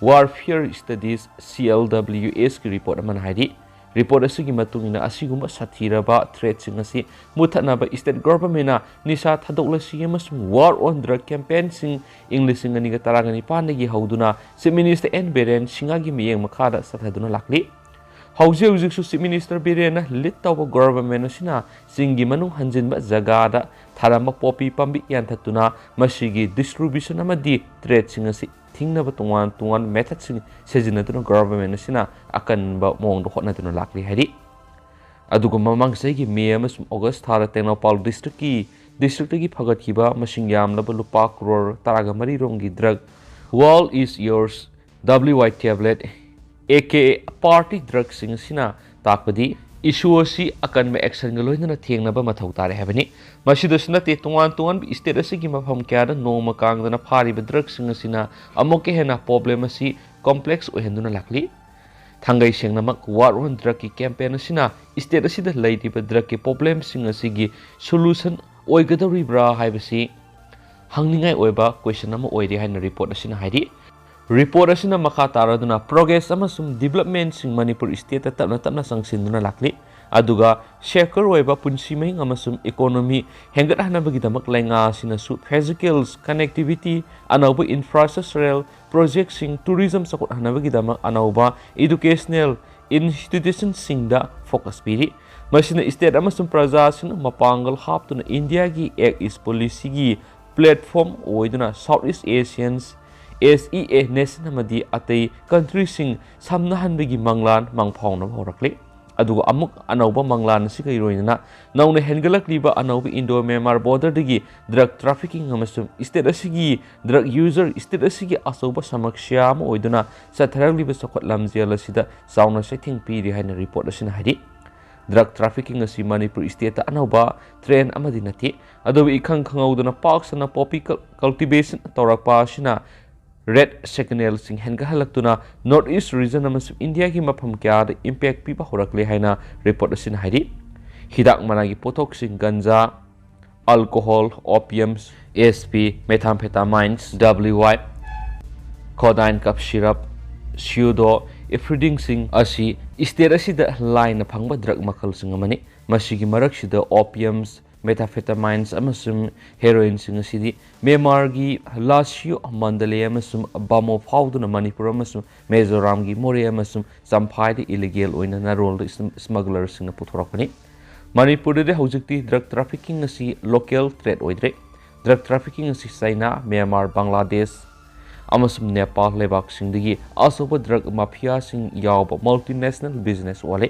Warfare Studies, C L W ꯑꯦꯁꯀꯤ ꯔꯤꯄꯣꯔꯠ ꯑꯃꯅ ꯍꯥꯏꯔꯤ꯫ ꯔꯤꯄꯣꯔꯠ ꯑꯁꯤꯒꯤ ꯃꯇꯨꯡ ꯏꯟꯅ, ꯑꯁꯤꯒꯨꯝꯕ ꯁꯥꯊꯤꯔꯕ ꯊ꯭ꯔꯦꯠꯁꯤꯡ ꯑꯁꯤ ꯃꯨꯠꯊꯠꯅꯕ ꯁ꯭ꯇꯦꯠ ꯒꯣꯚꯔꯟꯃꯦꯟꯠꯅ ꯅꯤꯁꯥ ꯊꯥꯗꯣꯛꯂꯁꯤ ꯑꯃꯁꯨꯡ War on Drug ꯀꯦꯝꯄꯦꯟꯁꯤꯡ ꯏꯪ ꯂꯤꯁꯤꯡ ꯑꯅꯤꯒ ꯇꯔꯥꯒ ꯅꯤꯄꯥꯟꯗꯒꯤ ꯍꯧꯗꯨꯅ ꯆꯤꯐ ꯃꯤꯅꯤꯁꯇꯔ ꯑꯦꯟ ꯕꯤꯔꯦꯟ ꯁꯤꯡꯍꯒꯤ ꯃꯤꯠꯌꯦꯡ ꯃꯈꯥꯗ ꯆꯠꯊꯗꯨꯅ ꯂꯥꯛꯂꯤ꯫ ꯍꯧꯖꯤꯛ ꯍꯧꯖꯤꯛꯁꯨ ꯆꯤꯐ ꯃꯤꯅꯤꯁꯇꯔ ꯕꯤꯔꯦꯟꯅ ꯂꯤꯗ ꯇꯧꯕ ꯒꯣꯚꯔꯟꯃꯦꯟꯠ ꯑꯁꯤꯅ ꯆꯤꯡꯒꯤ ꯃꯅꯨꯡ ꯍꯟꯖꯤꯟꯕ ꯖꯒꯥꯗ ꯊꯥꯔꯝꯕ ꯄꯣꯄꯤ ꯄꯥꯝꯕꯤ ꯌꯥꯟꯊꯠꯇꯨꯅ ꯃꯁꯤꯒꯤ ꯗꯤꯁꯇ꯭ꯔꯤꯕ꯭ꯌꯨꯁꯟ ꯑꯃꯗꯤ ꯇ꯭ꯔꯦꯗꯁꯤꯡ ꯑꯁꯤ ꯊꯤꯡꯅꯕ ꯇꯣꯉꯥꯟ ꯇꯣꯉꯥꯟꯕ ꯃꯦꯊꯗꯁꯤꯡ ꯁꯤꯖꯤꯟꯅꯗꯨꯅ ꯒꯣꯚꯔꯟꯃꯦꯟꯠ ꯑꯁꯤꯅ ꯑꯀꯟꯕ ꯃꯑꯣꯡꯗ ꯍꯣꯠꯅꯗꯨꯅ ꯂꯥꯛꯂꯤ ꯍꯥꯏꯔꯤ꯫ ꯑꯗꯨꯒ ꯃꯃꯥꯡ ꯆꯍꯤꯒꯤ ꯃꯦ ꯑꯃꯁꯨꯡ ꯑꯣꯒꯁ ꯊꯥꯗ ꯇꯦꯡꯅꯧꯄꯜ ꯗꯤꯁꯇ꯭ꯔꯤꯛꯀꯤ, ꯗꯤꯁꯇ꯭ꯔꯤꯛꯇꯒꯤ ꯐꯒꯠꯈꯤꯕ ꯃꯁꯤꯡ ꯌꯥꯝꯂꯕ ꯂꯨꯄꯥ ꯀ꯭ꯔꯣꯔ ꯇꯔꯥꯒ ꯃꯔꯤ ꯔꯣꯝꯒꯤ drug World is Yours, W Y tablet, A K A party ꯗ꯭ꯔꯒꯁꯤꯡ ꯑꯁꯤꯅ ꯇꯥꯛꯄꯗꯤ ꯏꯁꯨ ꯑꯁꯤ ꯑꯀꯟꯕ ꯑꯦꯛꯁꯟꯒ ꯂꯣꯏꯅꯅ ꯊꯦꯡꯅꯕ ꯃꯊꯧ ꯇꯥꯔꯦ ꯍꯥꯏꯕꯅꯤ꯫ ꯃꯁꯤꯗꯁꯨ ꯅꯠꯇꯦ, ꯇꯣꯉꯥꯟ ꯇꯣꯉꯥꯟꯕ ꯁ꯭ꯇꯦꯠ ꯑꯁꯤꯒꯤ ꯃꯐꯝ ꯀꯌꯥꯗ ꯅꯣꯡꯃ ꯀꯥꯡꯗꯅ ꯐꯥꯔꯤꯕ ꯗ꯭ꯔꯒꯁꯤꯡ ꯑꯁꯤꯅ ꯑꯃꯨꯛꯀ ꯍꯦꯟꯅ ꯄ꯭ꯔꯣꯕ꯭ꯂꯦꯝ ꯑꯁꯤ ꯀꯣꯝꯄ꯭ꯂꯦꯛꯁ ꯑꯣꯏꯍꯟꯗꯨꯅ ꯂꯥꯛꯂꯤ꯫ ꯊꯥꯡꯒꯩ ꯁꯦꯡꯅꯃꯛ War on Drugꯀꯤ ꯀꯦꯝꯄꯦꯟ ꯑꯁꯤꯅ ꯁ꯭ꯇꯦꯠ ꯑꯁꯤꯗ ꯂꯩꯔꯤꯕ ꯗ꯭ꯔꯒꯀꯤ ꯄ꯭ꯔꯣꯕ꯭ꯂꯦꯝꯁꯤꯡ ꯑꯁꯤꯒꯤ ꯁꯣꯂꯨꯁꯟ ꯑꯣꯏꯒꯗꯧꯔꯤꯕ꯭ꯔꯥ ꯍꯥꯏꯕꯁꯤ ꯍꯪꯅꯤꯡꯉꯥꯏ ꯑꯣꯏꯕ ꯀꯣꯏꯁꯟ ꯑꯃ ꯑꯣꯏꯔꯤ ꯍꯥꯏꯅ ꯔꯤꯄꯣꯔꯠ ꯑꯁꯤꯅ ꯍꯥꯏꯔꯤ꯫ ꯔꯤꯄꯣꯔꯠ ꯑꯁꯤꯅ ꯃꯈꯥ ꯇꯥꯔꯗꯨꯅ ꯄ꯭ꯔꯣꯒ꯭ꯔꯦꯁ ꯑꯃꯁꯨꯡ ꯗꯤꯕ꯭ꯂꯞꯃꯦꯟꯠꯁꯤꯡ ꯃꯅꯤꯄꯨꯔ ꯁ꯭ꯇꯦꯠꯇ ꯇꯞꯅ ꯇꯞꯅ ꯆꯪꯁꯤꯟꯗꯨꯅ ꯂꯥꯛꯂꯤ꯫ ꯑꯗꯨꯒ ꯁꯦꯀ꯭ꯌꯨꯔ ꯑꯣꯏꯕ ꯄꯨꯟꯁꯤ ꯃꯍꯤꯡ ꯑꯃꯁꯨꯡ ꯏꯀꯣꯅꯣꯃꯤ ꯍꯦꯟꯒꯠꯍꯟꯅꯕꯒꯤꯗꯃꯛ ꯂꯩꯉꯥꯛ ꯑꯁꯤꯅꯁꯨ ꯐꯤꯖꯤꯀꯦꯜ ꯀꯅꯦꯛꯇꯤꯚꯤꯇꯤ, ꯑꯅꯧꯕ ꯏꯟꯐ꯭ꯔꯥꯁ꯭ꯇ꯭ꯔꯛꯆꯔꯦꯜ ꯄ꯭ꯔꯣꯖꯦꯛꯁꯤꯡ, ꯇꯨꯔꯤꯖꯝ ꯆꯥꯎꯈꯠꯍꯟꯅꯕꯒꯤꯗꯃꯛ ꯑꯅꯧꯕ ꯏꯗꯨꯀꯦꯁꯅꯦꯜ ꯏꯟꯁꯇꯤꯇ꯭ꯌꯨꯁꯟꯁꯤꯡꯗ ꯐꯣꯀꯁ ꯄꯤꯔꯤ꯫ ꯃꯁꯤꯅ ꯁ꯭ꯇꯦꯠ ꯑꯃꯁꯨꯡ ꯄ꯭ꯔꯖꯥꯁꯤꯡꯅ ꯃꯄꯥꯡꯒꯜ ꯍꯥꯞꯇꯨꯅ ꯏꯟꯗꯤꯌꯥꯒꯤ ꯑꯦꯛ ꯏꯁ ꯄꯣꯂꯤꯁꯤꯒꯤ ꯄ꯭ꯂꯦꯠꯐꯣꯔꯝ ꯑꯣꯏꯗꯨꯅ ꯁꯥꯎꯠ ꯏꯁ ꯑꯦꯁꯤꯌꯟ, ꯑꯦꯁ ꯏ ꯑꯦ ꯅꯦꯁꯟ ꯑꯃꯗꯤ ꯑꯇꯩ ꯀꯟꯇ꯭ꯔꯤꯁꯤꯡ ꯁꯝꯅꯍꯟꯕꯒꯤ ꯃꯪꯂꯥꯟ ꯃꯪꯐꯥꯎꯅꯕ ꯍꯧꯔꯛꯂꯤ꯫ ꯑꯗꯨꯒ ꯑꯃꯨꯛ ꯑꯅꯧꯕ ꯃꯪꯂꯥꯟ ꯑꯁꯤꯒ ꯏꯔꯣꯏꯅꯅ ꯅꯧꯅ ꯍꯦꯟꯒꯠꯂꯛꯂꯤꯕ ꯑꯅꯧꯕ ꯏꯟꯗꯣ ꯃ꯭ꯌꯥꯟꯃꯥꯔ ꯕꯣꯔꯗꯔꯗꯒꯤ ꯗ꯭ꯔꯒ ꯇ꯭ꯔꯥꯐꯤꯀꯤꯡ ꯑꯃꯁꯨꯡ ꯁ꯭ꯇꯦꯠ ꯑꯁꯤꯒꯤ ꯗ꯭ꯔꯒ ꯌꯨꯖꯔ ꯁ꯭ꯇꯦꯠ ꯑꯁꯤꯒꯤ ꯑꯆꯧꯕ ꯁꯃꯁ꯭ꯌꯥ ꯑꯃ ꯑꯣꯏꯗꯨꯅ ꯆꯠꯊꯔꯛꯂꯤꯕ ꯆꯥꯎꯈꯠ ꯂꯝꯖꯦꯜ ꯑꯁꯤꯗ ꯆꯥꯎꯅ ꯆꯩꯊꯦꯡ ꯄꯤꯔꯤ ꯍꯥꯏꯅ ꯔꯤꯄꯣꯔꯠ ꯑꯁꯤꯅ ꯍꯥꯏꯔꯤ꯫ ꯗ꯭ꯔꯒ ꯇ꯭ꯔꯥꯐꯤꯀꯤꯡ ꯑꯁꯤ ꯃꯅꯤꯄꯨꯔ ꯁ꯭ꯇꯦꯠꯇ ꯑꯅꯧꯕ ꯇ꯭ꯔꯦꯟ ꯑꯃꯗꯤ ꯅꯠꯇꯦ꯫ ꯑꯗꯨꯕꯨ ꯏꯈꯪ ꯈꯪꯍꯧꯗꯅ ꯄꯥꯛ ꯁꯟꯅ ꯄꯣꯄꯤ ꯀꯜ-, ꯀꯜꯇꯤꯚꯦꯁꯟ ꯇꯧꯔꯛꯄ ꯑꯁꯤꯅ ꯔꯦꯗ ꯁꯤꯒꯅꯦꯜꯁꯤꯡ ꯍꯦꯟꯒꯠꯍꯜꯂꯛꯇꯨꯅ ꯅꯣꯔꯠ ꯏꯁ ꯔꯤꯖꯟ ꯑꯃꯁꯨꯡ ꯏꯟꯗꯤꯌꯥꯒꯤ ꯃꯐꯝ ꯀꯌꯥꯗ ꯏꯝꯄꯦꯛ ꯄꯤꯕ ꯍꯧꯔꯛꯂꯦ ꯍꯥꯏꯅ ꯔꯤꯄꯣꯔꯠ ꯑꯁꯤꯅ ꯍꯥꯏꯔꯤ꯫ ꯍꯤꯗꯥꯛ ꯃꯅꯥꯒꯤ ꯄꯣꯠꯊꯣꯛꯁꯤꯡ, ganja, alcohol, opium, S P, methamphetamines, W I, codeine cough syrup, pseudo ꯏꯐ꯭ꯔꯤꯗꯤꯟꯁꯤꯡ ꯑꯁꯤ ꯁ꯭ꯇꯦꯠ ꯑꯁꯤꯗ ꯂꯥꯏꯅ ꯐꯪꯕ ꯗ꯭ꯔꯒ ꯃꯈꯜꯁꯤꯡ ꯑꯃꯅꯤ꯫ ꯃꯁꯤꯒꯤ ꯃꯔꯛꯁꯤꯗ ꯑꯣꯄꯤꯌꯝꯁ, ꯃꯦꯊꯥꯝꯐꯦꯇꯥꯃꯥꯏꯟꯁ ꯑꯃꯁꯨꯡ ꯍꯦꯔꯣꯏꯟꯁꯤꯡ ꯑꯁꯤꯗꯤ ꯃ꯭ꯌꯥꯟꯃꯥꯔꯒꯤ ꯂꯥꯁꯤꯌꯣ, ꯃꯟꯗꯂꯦ ꯑꯃꯁꯨꯡ ꯕꯥꯃꯣ ꯐꯥꯎꯗꯨꯅ ꯃꯅꯤꯄꯨꯔ ꯑꯃꯁꯨꯡ ꯃꯤꯖꯣꯔꯥꯝꯒꯤ ꯃꯣꯔꯦ ꯑꯃꯁꯨꯡ ꯆꯝꯐꯥꯏꯗ ꯏꯂꯤꯒꯦꯜ ꯑꯣꯏꯅ ꯅꯥꯔꯣꯜꯗ ꯁ꯭ꯃ-, ꯁ꯭ꯃꯒꯂꯔꯁꯤꯡꯅ ꯄꯨꯊꯣꯔꯛꯄꯅꯤ꯫ ꯃꯅꯤꯄꯨꯔꯗꯗꯤ ꯍꯧꯖꯤꯛꯇꯤ ꯗ꯭ꯔꯒ ꯇ꯭ꯔꯥꯐꯤꯀꯤꯡ ꯑꯁꯤ ꯂꯣꯀꯦꯜ ꯇ꯭ꯔꯦꯗ ꯑꯣꯏꯗ꯭ꯔꯦ꯫ ꯗ꯭ꯔꯒ ꯇ꯭ꯔꯥꯐꯤꯀꯤꯡ ꯑꯁꯤ ꯆꯥꯏꯅꯥ, ꯃ꯭ꯌꯥꯟꯃꯥꯔ, ꯕꯪꯒ꯭ꯂꯥꯗꯦꯁ ꯑꯃꯁꯨꯡ ꯅꯦꯄꯥꯜ ꯂꯩꯕꯥꯛꯁꯤꯡꯗꯒꯤ ꯑꯆꯧꯕ ꯗ꯭ꯔꯒ ꯃꯥꯐꯤꯌꯥꯁꯤꯡ ꯌꯥꯎꯕ ꯃꯜꯇꯤꯅꯦꯁꯅꯦꯜ ꯕꯤꯖꯤꯅꯦꯁ ꯑꯣꯜꯂꯦ꯫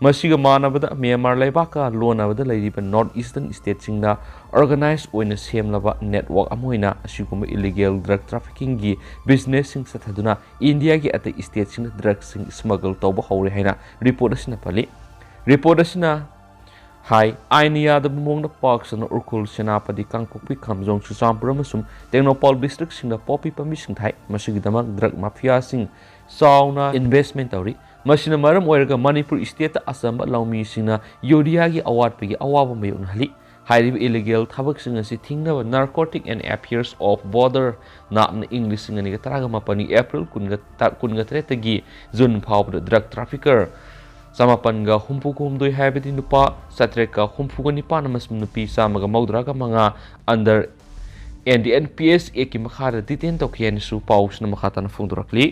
ꯃꯁꯤꯒ ꯃꯥꯟꯅꯕꯗ ꯃ꯭ꯌꯥꯟꯃꯥꯔ ꯂꯩꯕꯥꯛꯀ ꯂꯣꯟꯅꯕꯗ ꯂꯩꯔꯤꯕ ꯅꯣꯔꯠ ꯏꯁꯇꯔꯟ ꯁ꯭ꯇꯦꯠꯁꯤꯡꯗ ꯑꯣꯔꯒꯅꯥꯏꯖ ꯑꯣꯏꯅ ꯁꯦꯝꯂꯕ ꯅꯦꯠꯋꯥꯔꯛ ꯑꯃ ꯑꯣꯏꯅ ꯑꯁꯤꯒꯨꯝꯕ ꯏꯂꯤꯒꯦꯜ ꯗ꯭ꯔꯒ ꯇ꯭ꯔꯥꯐꯤꯀꯤꯡꯒꯤ ꯕꯤꯖꯤꯅꯦꯁꯁꯤꯡ ꯆꯠꯊꯗꯨꯅ ꯏꯟꯗꯤꯌꯥꯒꯤ ꯑꯇꯩ ꯁ꯭ꯇꯦꯠꯁꯤꯡꯗ ꯗ꯭ꯔꯒꯁꯤꯡ ꯁ꯭ꯃꯒꯜ ꯇꯧꯕ ꯍꯧꯔꯦ ꯍꯥꯏꯅ ꯔꯤꯄꯣꯔꯠ ꯑꯁꯤꯅ ꯄꯜꯂꯤ꯫ ꯔꯤꯄꯣꯔꯠ ꯑꯁꯤꯅ ꯍꯥꯏ, ꯑꯥꯏꯟꯅ ꯌꯥꯗꯕ ꯃꯑꯣꯡꯗ ꯄꯥꯛ ꯁꯟꯅ ꯎꯈ꯭ꯔꯨꯜ, ꯁꯦꯅꯥꯄꯇꯤ, ꯀꯥꯡꯄꯣꯛꯄꯤ, ꯈꯥꯝꯖꯣꯡ, ꯆꯨꯔꯆꯥꯟꯄꯨꯔ ꯑꯃꯁꯨꯡ ꯇꯦꯡꯅꯧꯄꯥꯜ ꯗꯤꯁꯇ꯭ꯔꯤꯛꯁꯤꯡꯗ ꯄꯣꯄꯤ ꯄꯥꯝꯕꯤꯁꯤꯡ ꯊꯥꯏ꯫ ꯃꯁꯤꯒꯤꯗꯃꯛ ꯗ꯭ꯔꯒ ꯃꯥꯐꯤꯌꯥꯁꯤꯡ ꯆꯥꯎꯅ ꯏꯟꯚꯦꯁ꯭ꯇꯃꯦꯟ ꯇꯧꯔꯤ꯫ ꯃꯁꯤꯅ ꯃꯔꯝ ꯑꯣꯏꯔꯒ ꯃꯅꯤꯄꯨꯔ ꯁ꯭ꯇꯦꯠꯇ ꯑꯆꯝꯕ ꯂꯧꯃꯤꯁꯤꯡꯅ ꯌꯨꯔꯤꯌꯥꯒꯤ ꯑꯋꯥꯠꯄꯒꯤ ꯑꯋꯥꯕ ꯃꯥꯌꯣꯛꯅꯍꯜꯂꯤ꯫ ꯍꯥꯏꯔꯤꯕ ꯏꯂꯤꯒꯦꯜ ꯊꯕꯛꯁꯤꯡ ꯑꯁꯤ ꯊꯤꯡꯅꯕ Narcotic and Affairs of Border ꯅꯥꯞꯅ ꯏꯪ ꯂꯤꯁꯤꯡ ꯑꯅꯤꯒ ꯇꯔꯥꯒ ꯃꯥꯄꯟꯒꯤ ꯑꯦꯄ꯭ꯔꯤꯜ ꯀꯨꯟꯒ ꯇ-, ꯀꯨꯟꯒ ꯇꯔꯦꯠꯇꯒꯤ ꯖꯨꯟ ꯐꯥꯎꯕꯗ ꯗ꯭ꯔꯒ ꯇ꯭ꯔꯥꯐꯤꯀꯔ ꯆꯃꯥꯄꯟꯒ ꯍꯨꯝꯐꯨꯒ ꯍꯨꯝꯗꯣꯏ, ꯍꯥꯏꯕꯗꯤ ꯅꯨꯄꯥ ꯆꯥꯇ꯭ꯔꯦꯠꯀ ꯍꯨꯝꯐꯨꯒ ꯅꯤꯄꯥꯟ ꯑꯃꯁꯨꯡ ꯅꯨꯄꯤ ꯆꯥꯝꯃꯒ ꯃꯧꯗ꯭ꯔꯥꯒ ꯃꯉꯥ under N D N P S Act ꯀꯤ ꯃꯈꯥꯗ detain ꯇꯧꯈꯤ ꯍꯥꯏꯅꯁꯨ ꯄꯥꯎꯁꯤꯅ ꯃꯈꯥ ꯇꯥꯅ ꯐꯣꯡꯗꯣꯔꯛꯂꯤ꯫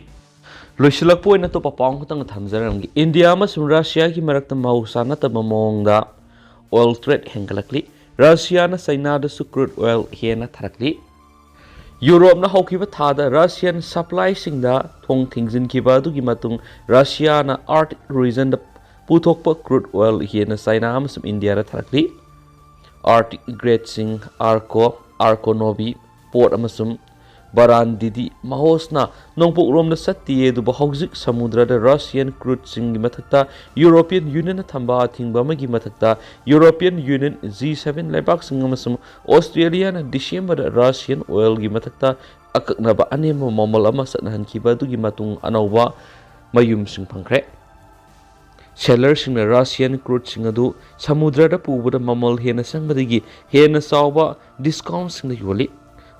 ꯂꯣꯏꯁꯤꯜꯂꯛꯄ ꯑꯣꯏꯅ ꯑꯇꯣꯞꯄ ꯄꯥꯎ ꯑꯃꯈꯛꯇꯪ ꯊꯝꯖꯔꯝꯒꯦ꯫ ꯏꯟꯗꯤꯌꯥ ꯑꯃꯁꯨꯡ ꯔꯁꯤꯌꯥꯒꯤ ꯃꯔꯛꯇ ꯃꯍꯧꯁꯥ ꯅꯠꯇꯕ ꯃꯑꯣꯡꯗ oil trade ꯍꯦꯟꯒꯠꯂꯛꯂꯤ꯫ ꯔꯁꯤꯌꯥꯅ ꯆꯩꯅꯥꯗꯁꯨ crude oil ꯍꯦꯟꯅ ꯊꯥꯔꯛꯂꯤ꯫ ꯌꯨꯔꯣꯞꯅ ꯍꯧꯈꯤꯕ ꯊꯥꯗ ꯔꯁꯤꯌꯥꯟ supplyꯁꯤꯡꯗ ꯊꯣꯡ ꯊꯤꯡꯖꯤꯟꯈꯤꯕ ꯑꯗꯨꯒꯤ ꯃꯇꯨꯡ ꯔꯁꯤꯌꯥꯅ Arctic regionꯗ ꯄꯨꯊꯣꯛꯄ crude oil ꯍꯦꯟꯅ ꯆꯩꯅꯥ ꯑꯃꯁꯨꯡ ꯏꯟꯗꯤꯌꯥꯗ ꯊꯥꯔꯛꯂꯤ꯫ Arctic gradeꯁꯤꯡ Arco, Arco Novi, Port ꯑꯃꯁꯨꯡ Barandidi ꯃꯍꯧꯁꯥꯅ ꯅꯣꯡꯄꯣꯛꯂꯣꯝꯗ ꯆꯠꯇꯦ, ꯑꯗꯨꯕꯨ ꯍꯧꯖꯤꯛ ꯁꯃꯨꯗ꯭ꯔꯗ Russian crudeꯁꯤꯡꯒꯤ ꯃꯊꯛꯇ European Unionꯅ ꯊꯝꯕ ꯑꯊꯤꯡꯕ ꯑꯃꯒꯤ ꯃꯊꯛꯇ European Union G seven ꯂꯩꯕꯥꯛꯁꯤꯡ ꯑꯃꯁꯨꯡ ꯑꯣꯁꯇ꯭ꯔꯦꯂꯤꯌꯥꯅ ꯗꯤꯁꯦꯝꯕꯔꯗ Russian oilꯒꯤ ꯃꯊꯛꯇ ꯑꯀꯛꯅꯕ ꯑꯅꯦꯝꯕ ꯃꯃꯜ ꯑꯃ ꯆꯠꯅꯍꯟꯈꯤꯕ ꯑꯗꯨꯒꯤ ꯃꯇꯨꯡ ꯑꯅꯧꯕ ꯃꯌꯨꯝꯁꯤꯡ ꯐꯪꯈ꯭ꯔꯦ꯫ Sellerꯁꯤꯡꯅ Russian crudeꯁꯤꯡ ꯑꯗꯨ ꯁꯃꯨꯗ꯭ꯔꯗ ꯄꯨꯕꯗ ꯃꯃꯜ ꯍꯦꯟꯅ ꯆꯪꯕꯗꯒꯤ ꯍꯦꯟꯅ ꯆꯥꯎꯕ discountꯁꯤꯡꯗ ꯌꯣꯜꯂꯤ,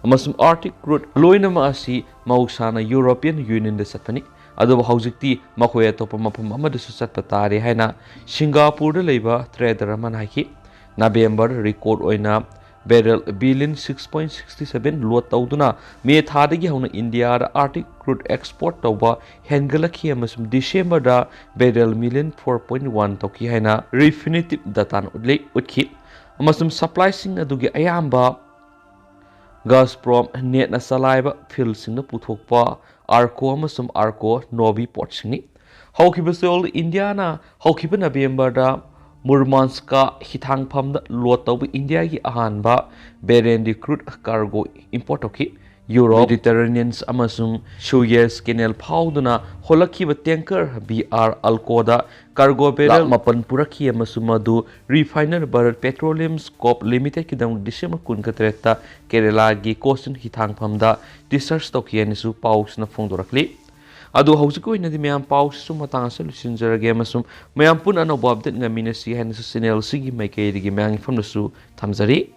ꯑꯃꯁꯨꯡ Arctic crude ꯂꯣꯏꯅꯃꯛ ꯑꯁꯤ ꯃꯍꯧꯁꯥꯅ European Unionꯗ ꯆꯠꯄꯅꯤ, ꯑꯗꯨꯕꯨ ꯍꯧꯖꯤꯛꯇꯤ ꯃꯈꯣꯏ ꯑꯇꯣꯞꯄ ꯃꯐꯝ ꯑꯃꯗꯁꯨ ꯆꯠꯄ ꯇꯥꯔꯦ ꯍꯥꯏꯅ ꯁꯤꯡꯒꯥꯄꯨꯔꯗ ꯂꯩꯕ trader ꯑꯃꯅ ꯍꯥꯏꯈꯤ꯫ ꯅꯕꯦꯝꯕꯔ record ꯑꯣꯏꯅ barrel billion six point six seven load ꯇꯧꯗꯨꯅ ꯃꯦ ꯊꯥꯗꯒꯤ ꯍꯧꯅ ꯏꯟꯗꯤꯌꯥꯗ Arctic crude export ꯇꯧꯕ ꯍꯦꯟꯒꯠꯂꯛꯈꯤ, ꯑꯃꯁꯨꯡ ꯗꯤꯁꯦꯝꯕꯔꯗ barrel million four point one ꯇꯧꯈꯤ ꯍꯥꯏꯅ Refinitiv dataꯅ ꯎꯠꯂꯤ, ꯎꯠꯈꯤ, ꯑꯃꯁꯨꯡ supplyꯁꯤꯡ ꯑꯗꯨꯒꯤ ꯑꯌꯥꯝꯕ Gazprom netꯅ ꯆꯂꯥꯏꯕ fieldꯁꯤꯡꯗ ꯄꯨꯊꯣꯛꯄ Arco ꯑꯃꯁꯨꯡ Arco Novi portꯁꯤꯡꯅꯤ꯫ ꯍꯧꯈꯤꯕ ꯆꯌꯣꯜ ꯏꯟꯗꯤꯌꯥꯅ ꯍꯧꯈꯤꯕ ꯅꯕꯦꯝꯕꯔꯗ ꯃꯨꯔꯃꯥꯟꯁꯀ ꯍꯤꯊꯥꯡꯐꯝꯗ load ꯇꯧꯕ ꯏꯟꯗꯤꯌꯥꯒꯤ ꯑꯍꯥꯟꯕ barrelꯒꯤ crude cargo import ꯇꯧꯈꯤ꯫ ꯌꯨꯔꯣꯞ, Mediterranean ꯑꯃꯁꯨꯡ Suez Canal ꯐꯥꯎꯗꯨꯅ ꯍꯣꯜꯂꯛꯈꯤꯕ tanker B R Alcoda cargo barrel lakh ꯃꯥꯄꯟ ꯄꯨꯔꯛꯈꯤ, ꯑꯃꯁꯨꯡ ꯃꯗꯨ refiner Bharat Petroleum Corp Limitedꯀꯤꯗꯃꯛ ꯗꯤꯁꯦꯝꯕꯔ ꯀꯨꯟꯒ ꯇꯔꯦꯠꯇ ꯀꯦꯔꯦꯂꯥꯒꯤ ꯀꯣꯆꯤꯟ ꯍꯤꯊꯥꯡꯐꯝꯗ discharge ꯇꯧꯈꯤ ꯍꯥꯏꯅꯁꯨ ꯄꯥꯎꯁꯤꯅ ꯐꯣꯡꯗꯣꯔꯛꯂꯤ꯫ ꯑꯗꯨ ꯍꯧꯖꯤꯛꯀꯤ ꯑꯣꯏꯅꯗꯤ ꯃꯌꯥꯝ ꯄꯥꯎꯁꯤꯁꯨ ꯃꯇꯥꯡ ꯑꯁꯤꯗ ꯂꯣꯏꯁꯤꯟꯖꯔꯒꯦ, ꯑꯃꯁꯨꯡ ꯃꯌꯥꯝ ꯄꯨꯟꯅ ꯑꯅꯧꯕ update ꯉꯥꯏꯃꯤꯟꯅꯁꯤ ꯍꯥꯏꯅꯁꯨ channelꯁꯤꯒꯤ ꯃꯥꯏꯀꯩꯗꯒꯤ ꯃꯌꯥꯝꯒꯤ ꯃꯐꯝꯗꯁꯨ ꯊꯝꯖꯔꯤ꯫